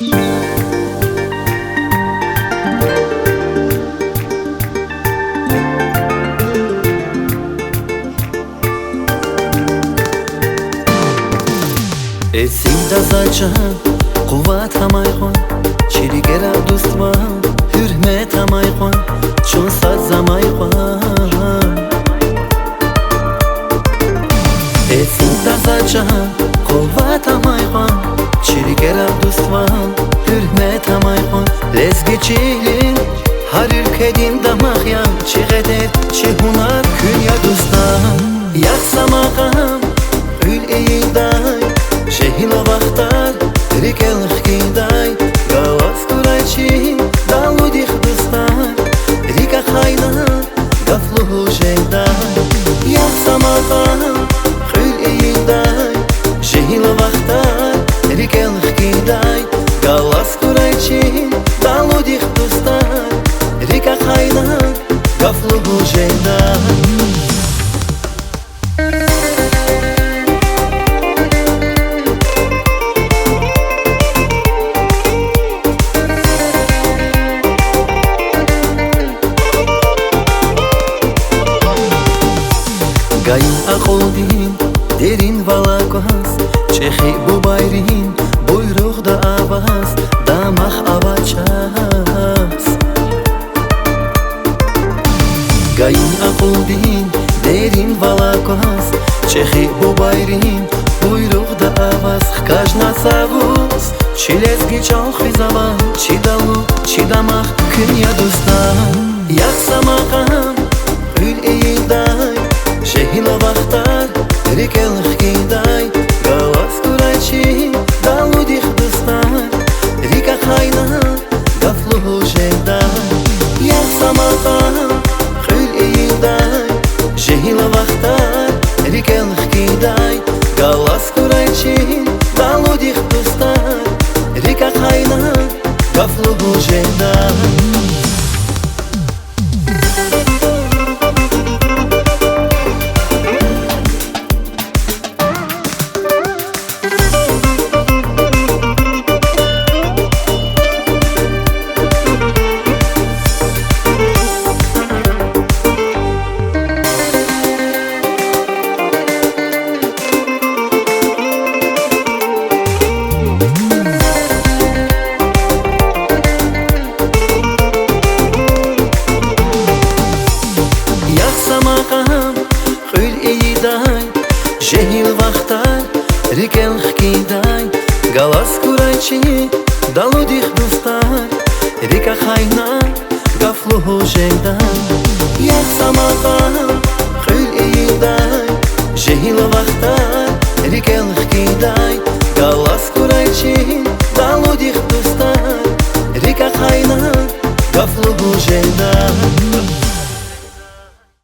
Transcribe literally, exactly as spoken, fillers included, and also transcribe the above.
Эцигда за чан, къуват амай кьван, чи рикӀера дуствал, гьуьрмет амай кьван, чун сад замай кьван. Эцигда за чан, къуват амай кьван, чи рикӀера дуствал, гьуьрмет амай кьван. Лезги чилин гьар уьлкведин дамах я чи гъедер, чи гьунар, куьн я дустар. Яхъ са макьам, кьуьл ийидай, жегьил вахтар рикӀел хкидай, галаз хьурай чи далудихъ дустар, рикӀ ахъайна гаф лугьуз жедай. Яхъ са макьам, кьуьл ийидай, жегьил вахтар рикӀел хкидай, галаз хьурай чи далудихъ дустар, рикӀ ахъайна гаф лугьуз жедай. Гайи акьулдин деринвал акваз, чӀехи бубайрин буйругъда аваз, дамах авачаз. Гайи акьулдин деринвал акваз, чӀехи бубайрин буйругъда аваз, хкажна цавуз чи лезги чӀал, хуьзвай чи далу, чи дамах, куьн я дустар. Яхъ са макьам, кьуьл ийидай, жегьил вахтар рикӀел хкидай, галаз хьурай чи далудихъ дустар, рикӀ ахъайна гаф лугьуз жедай. Яхъ са макьам, кьуьл ийидай, жегьил вахтар рикӀел хкидай, галаз хьурай чи далудихъ дустар, рикӀ ахъайна гаф лугьуз жедай. Яхъ са макьам, кьуьл ийидай, жегьил вахтар рикӀел хкидай, галаз хьурай чи далудихъ дустар, рикӀ ахъайна гаф лугьуз жедай. Яхъ са макьам, кьуьл ийидай, жегьил вахтар рикӀел хкидай, галаз хьурай чи далудихъ дустар, рикӀ ахъайна гаф лугьуз жедай.